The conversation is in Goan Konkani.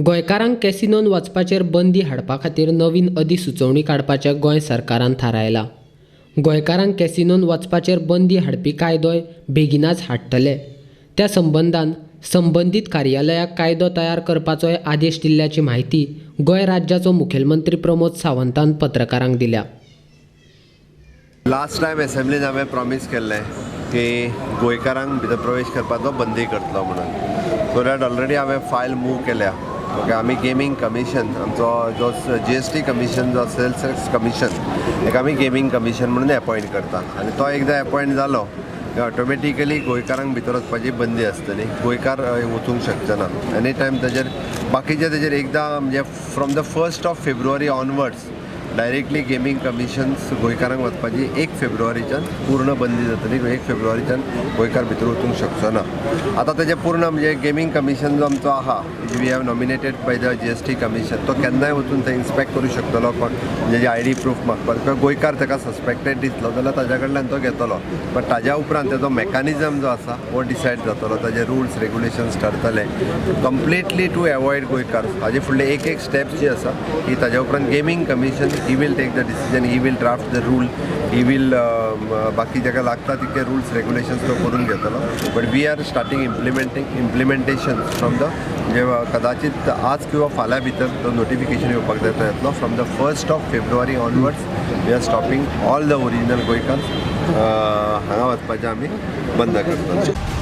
गोंयकारांक कॅसिनोन वचपाचेर बंदी हाडपा खातीर नवीन अधिसुचोवणी काडपाचें गोंय सरकारान थारायलां. गोंयकारांक कॅसिनोन वचपाचेर बंदी हाडपी कायदोय बेगिनाच हाडटले. त्या संबंदान संबंदीत कार्यालयाक कायदो तयार करपाचोय आदेश दिल्ल्याची म्हायती गोंय राज्याचो मुखेलमंत्री प्रमोद सावंतान पत्रकारांक दिल्या. लास्ट टायम असेंब्लीन हांवें प्रॉमीस केल्लें की गोंयकारांक भितर प्रवेश करपाचो बंदी करतलो म्हणून. सो that already हांवें फायल मूव केल्या. ओके, आमी गेमींग कमिशन आमचो जो जीएसटी कमिशन जो सेल्स टॅक्स कमिशन हेका आमी गेमींग कमिशन म्हणून एपॉयंट करता आनी तो एकदां एपॉयंट जालो की ऑटोमॅटिकली गोंयकारांक भितर वचपाची बंदी आसतली. गोंयकार वचूंक शकचे ना एनी टायम. ताजेर बाकीचे ताजेर एकदां म्हणजे from the 1st of February onwards directly gaming commissions गोंयकारांक वचपाची 1 फेब्रुवारीच्यान पूर्ण बंदी जातली. 1 फेब्रुवारीच्यान गोंयकार भितर वचूंक शकचो ना. आतां तेजें पूर्ण म्हणजे गेमींग कमिशन जो आमचो आहा, we have nominated by the GST commission, तो केन्नाय वचून थंय इन्स्पेक्ट करूं शकतलो. म्हणजे आयडी प्रूफ मागपाक किंवा गोंयकार ताका सस्पेक्टेड दिसलो जाल्यार ताज्या कडल्यान तो घेतलो. बट ताज्या उपरांत तेजो मॅकानिजम जो आसा हो डिसायड जातलो. ताजे रुल्स रेगुलेशन्स ठरतले कंप्लिटली टू एवॉयड गोंयकार. हाजे फुडले एक एक स्टेप्स जी आसा की ताज्या उपरांत gaming commission he will take the decision, he will draft the rule, he will बाकी जाका लागता तितके रुल्स रेगुलेशन्स तो करून घेतलो. But we are starting implementation from the म्हणजे कदाचित आज किंवा फाल्यां भितर तो नोटिफिकेशन येवपाक जाय तो येतलो. From the 1st of February onwards we are stopping all the original Goenkars हांगा वचपाचें आमी बंद करतले.